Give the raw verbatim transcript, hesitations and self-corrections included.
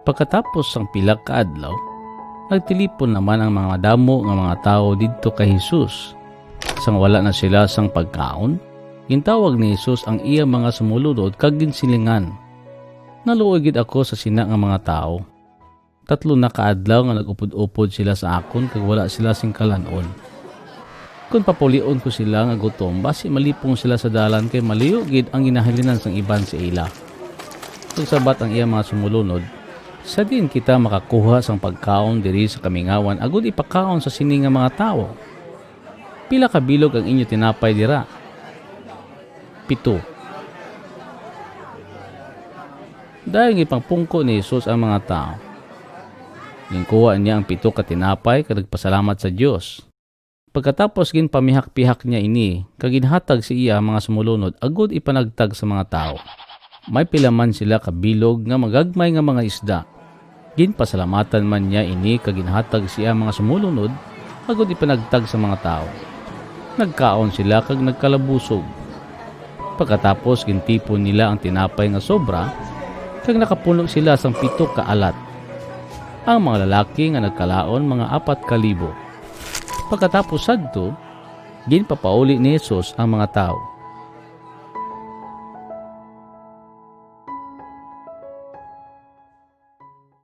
Pagkatapos sang pila ka adlaw, nagtilipon naman ang mga madamo nga mga tawo didto kay Jesus. Sang wala na sila sang pagkaon, gintawag ni Jesus ang iya mga sumulunod kag ginsilingan, "Naluoy gid ako sa sina nga mga tawo. Tatlo na ka adlaw nga nag-upod-upod sila sa akon kag wala sila sing kalan-on. Kon papulion ko sila nga gutom, basi malipong sila sa dalan, kay malayo gid ang ginahalinan sang iban sa ila." Nagsabat ang iya mga sumulunod, "Sa diin kita makakuha sang pagkaon diri sa kamingawan agod ipakaon sa sini nga mga tawo? Pila ka bilog ang inyo tinapay dira?" "Pito." Dayon ginpangpungko ni Jesus ang mga tawo. Ginkuha niya ang pito ka tinapay kag nagpasalamat sa Dios. Pagkatapos, ginpamihak-pihak niya ini kag ginhatag sa iya ang mga sumulunod agud ipanagtag sa mga tawo. May pila man sila ka bilog nga magagmay nga mga isda. Ginpasalamatan man niya ini kag ginhatag sa iya mga sumulunod agud ipanagtag sa mga tawo. Nagkaon sila kag nagkalabusog. Pagkatapos, gintipon nila ang tinapay nga sobra, kag nakapuno sila sang pito ka alat. Ang mga lalaki nga nagkalaon, mga apat ka libo. Pagkatapos sadto, ginpapauli ni Jesus ang mga tawo.